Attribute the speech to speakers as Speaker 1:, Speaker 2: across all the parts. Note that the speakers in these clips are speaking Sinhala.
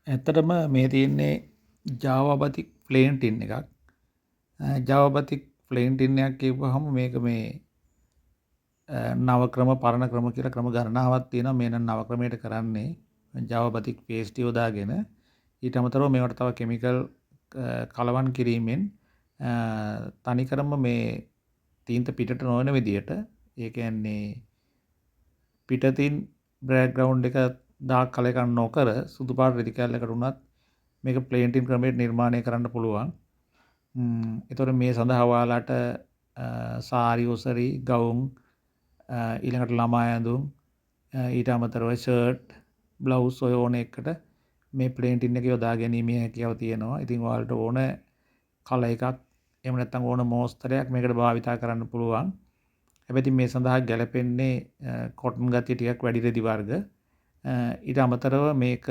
Speaker 1: ඇත්තටම මේ තියෙන්නේ ජාවා බතික් ප්ලේන් ටින් එකක්. ජාවා බතික් ප්ලේන් ටින් එකක් කියපුවාම මේක මේ නව ක්‍රම, පරණ ක්‍රම කියලා ක්‍රම ගණනාවක් තියෙනවා. මේ නම් නව ක්‍රමයට කරන්නේ ජාවා බතික් පේස්ට් යොදාගෙන. ඊට අමතරව මේවට තව කෙමිකල් කලවම් කිරීමෙන් තනිකරම මේ තීන්ත පිටට නොවන විදියට, ඒ කියන්නේ පිටතින් බෑක්ග්‍රවුන්ඩ් එක ඩාර්ක් කලර් එකක් නොකර සුදු පාට රෙදි කැල්ලකට වුණත් මේක ප්ලේන් ටින් ක්‍රමයට නිර්මාණය කරන්න පුළුවන්. එතකොට මේ සඳහා ඔයාලට සාරි, ඔසරි, ගවුම්, ඊළඟට ළමා ඇඳුම්, ඊට අමතරව ෂර්ට්, බ්ලවුස් ඔය ඕන එකකට මේ ප්ලේන් ටින් එක යොදා ගැනීමේ හැකියාව තියෙනවා. ඉතින් ඔයාලට ඕන කලර් එකක්, එහෙම නැත්නම් ඕන මෝස්තරයක් මේකට භාවිතා කරන්න පුළුවන්. හැබැයි ඉතින් මේ සඳහා ගැලපෙන්නේ කොටන් ගතිය ටිකක් වැඩි රෙදි වර්ග. ඊට අමතරව මේක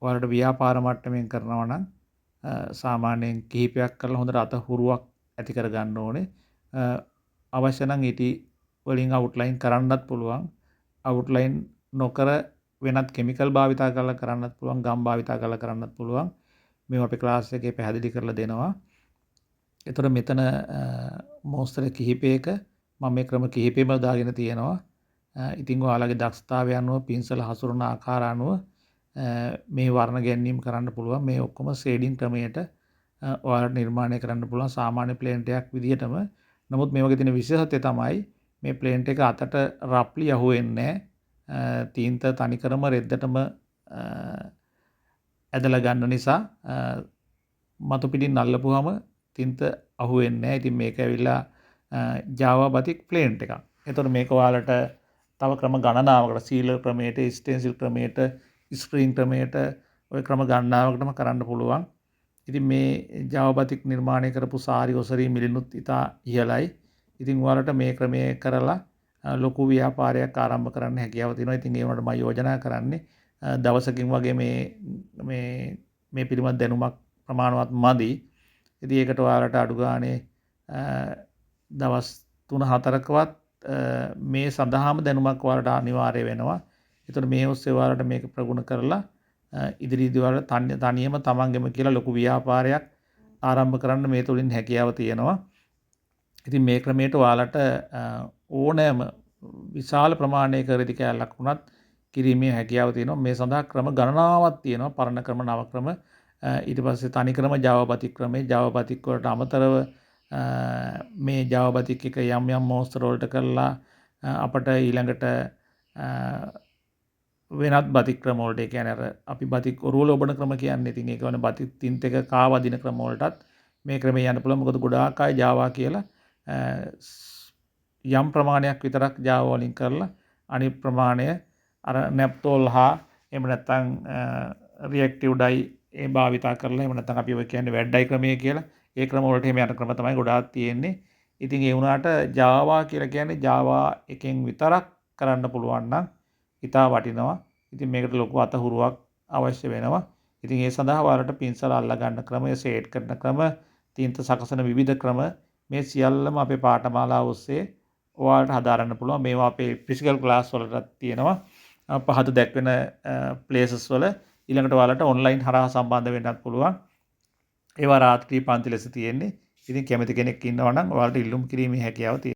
Speaker 1: ඔයාලට ව්‍යාපාර මට්ටමින් කරනවා නම් සාමාන්‍යයෙන් කිහිපයක් කරලා හොඳට අත හුරුවක් ඇති කරගන්න ඕනේ. අවශ්‍ය නම් ඉටි වලින් අවුට්ලයින් කරන්නත් පුළුවන්. අවුට්ලයින් නොකර වෙනත් කෙමිකල් භාවිතා කරලා කරන්නත් පුළුවන්, ගම් භාවිතා කරලා කරන්නත් පුළුවන්. මේවා අපේ ක්ලාස් එකේ පැහැදිලි කරලා දෙනවා. එතකොට මෙතන මෝස්තර කිහිපයක මම මේ ක්‍රම කිහිපෙම දාගෙන තියෙනවා. ඉතින් ඔයාලගේ දක්ෂතාවය අනුව, පින්සල හසුරන ආකාර අනුව මේ වර්ණ ගැන්වීම කරන්න පුළුවන්. මේ ඔක්කොම ෂේඩින් ක්‍රමයට ඔයාලට නිර්මාණය කරන්න පුළුවන් සාමාන්‍ය ප්ලේන්ට් එකක් විදිහටම. නමුත් මේ වගේ තියෙන විශේෂත්වය තමයි මේ ප්ලේන්ට් එක අතට රෆ්ලි අහු වෙන්නේ නැහැ. තීන්ත තනිකරම රෙද්දටම ඇදලා ගන්න නිසා මතු පිටින් අල්ලපුවාම තින්ත අහු වෙන්නේ නැහැ. ඉතින් මේක ඇවිල්ලා ජාවා බතික් ප්ලේන්ට් එකක්. එතකොට මේක ඔයාලට තව ක්‍රම ගණනාවකට, සීලර් ක්‍රමයට, ස්ටෙන්සිල් ක්‍රමයට, ස්ක්‍රීන් ක්‍රමයට, ඔය ක්‍රම ගණනාවකටම කරන්න පුළුවන්. ඉතින් මේ ජාවා බතික් නිර්මාණය කරපු සාරි ඔසරි මිලිනුත් ඉතා ඉහළයි. ඉතින් ඔයාලට මේ ක්‍රමය කරලා ලොකු ව්‍යාපාරයක් ආරම්භ කරන්න හැකියාව තියෙනවා. ඉතින් ඒ වුණාට මම යෝජනා කරන්නේ දවසකින් වගේ මේ මේ මේ පිළිබඳ දැනුමක් ප්‍රමාණවත් මදි. ඉතින් ඒකට ඔයාලට අඩු ගානේ දවස් 3-4කවත් මේ සඳහාම දැනුමක් ඔයාලට අනිවාර්ය වෙනවා. එතකොට මේ ඔස්සේ ඔයාලට මේක ප්‍රගුණ කරලා ඉදිරියේදී ඔයාලට තනියම තමන්ගෙම කියලා ලොකු ව්‍යාපාරයක් ආරම්භ කරන්න මේ තුලින් හැකියාව තියෙනවා. ඉතින් මේ ක්‍රමයට ඔයාලට ඕනෑම විශාල ප්‍රමාණයක රෙදි කෑල්ලක් වුණත් කිරීමේ හැකියාව තියෙනවා. මේ සඳහා ක්‍රම ගණනාවක් තියෙනවා. පරණ ක්‍රම, නව ක්‍රම, ඊට පස්සේ තනි ක්‍රම ජාවා බතික් ක්‍රමේ, ජාවා බතික් වලට අමතරව මේ ජාවා බතික් එක යම් යම් මෝස්තර වලට කරලා අපට ඊළඟට වෙනත් බතික් ක්‍රම වලට, ඒ කියන්නේ අර අපි බතික් ඔරුවල ඔබන ක්‍රම කියන්නේ. ඉතින් ඒක වෙන බතික් තින්ත එක කාවදින ක්‍රම වලටත් මේ ක්‍රමේ යන්න පුළුවන්. මොකද ගොඩාක් අය ජාවා කියලා යම් ප්‍රමාණයක් විතරක් ජාවා වලින් කරලා අනිත් ප්‍රමාණය අර නැප්තෝල් හා එහෙම නැත්නම් රියැක්ටිව් ඩයි ඒ භාවිතා කරලා, එහෙම නැත්නම් අපි ඔය කියන්නේ වැට් ඩයි ක්‍රමය කියලා, ඒ ක්‍රම වලට එහෙම යන ක්‍රම තමයි ගොඩාක් තියෙන්නේ. ඉතින් ඒ වුණාට ජාවා කියලා කියන්නේ ජාවා එකෙන් විතරක් කරන්න පුළුවන් නම් ඉතා වටිනවා. ඉතින් මේකට ලොකු අතහුරුවක් අවශ්‍ය වෙනවා. ඉතින් ඒ සඳහා ඔයාලට පින්සල අල්ල ගන්න ක්‍රමය, ෂේඩ් කරන ක්‍රම, තීන්ත සකසන විවිධ ක්‍රම මේ සියල්ලම අපේ පාඨමාලාව ඔස්සේ ඔයාලට හදාරන්න පුළුවන්. මේවා අපේ ෆිසිකල් ක්ලාස් වලටත් තියෙනවා. පහත දැක්වෙන ප්ලේසස් වල. ඊළඟට ඔයාලට ඔන්ලයින් හරහා සම්බන්ධ වෙන්නත් පුළුවන්. ඒවා රාත්‍රී පන්ති ලෙස තියෙන්නේ. ඉතින් කැමති කෙනෙක් ඉන්නවා නම් ඔයාලට ඉල්ලුම් කිරීමේ හැකියාව තියෙනවා.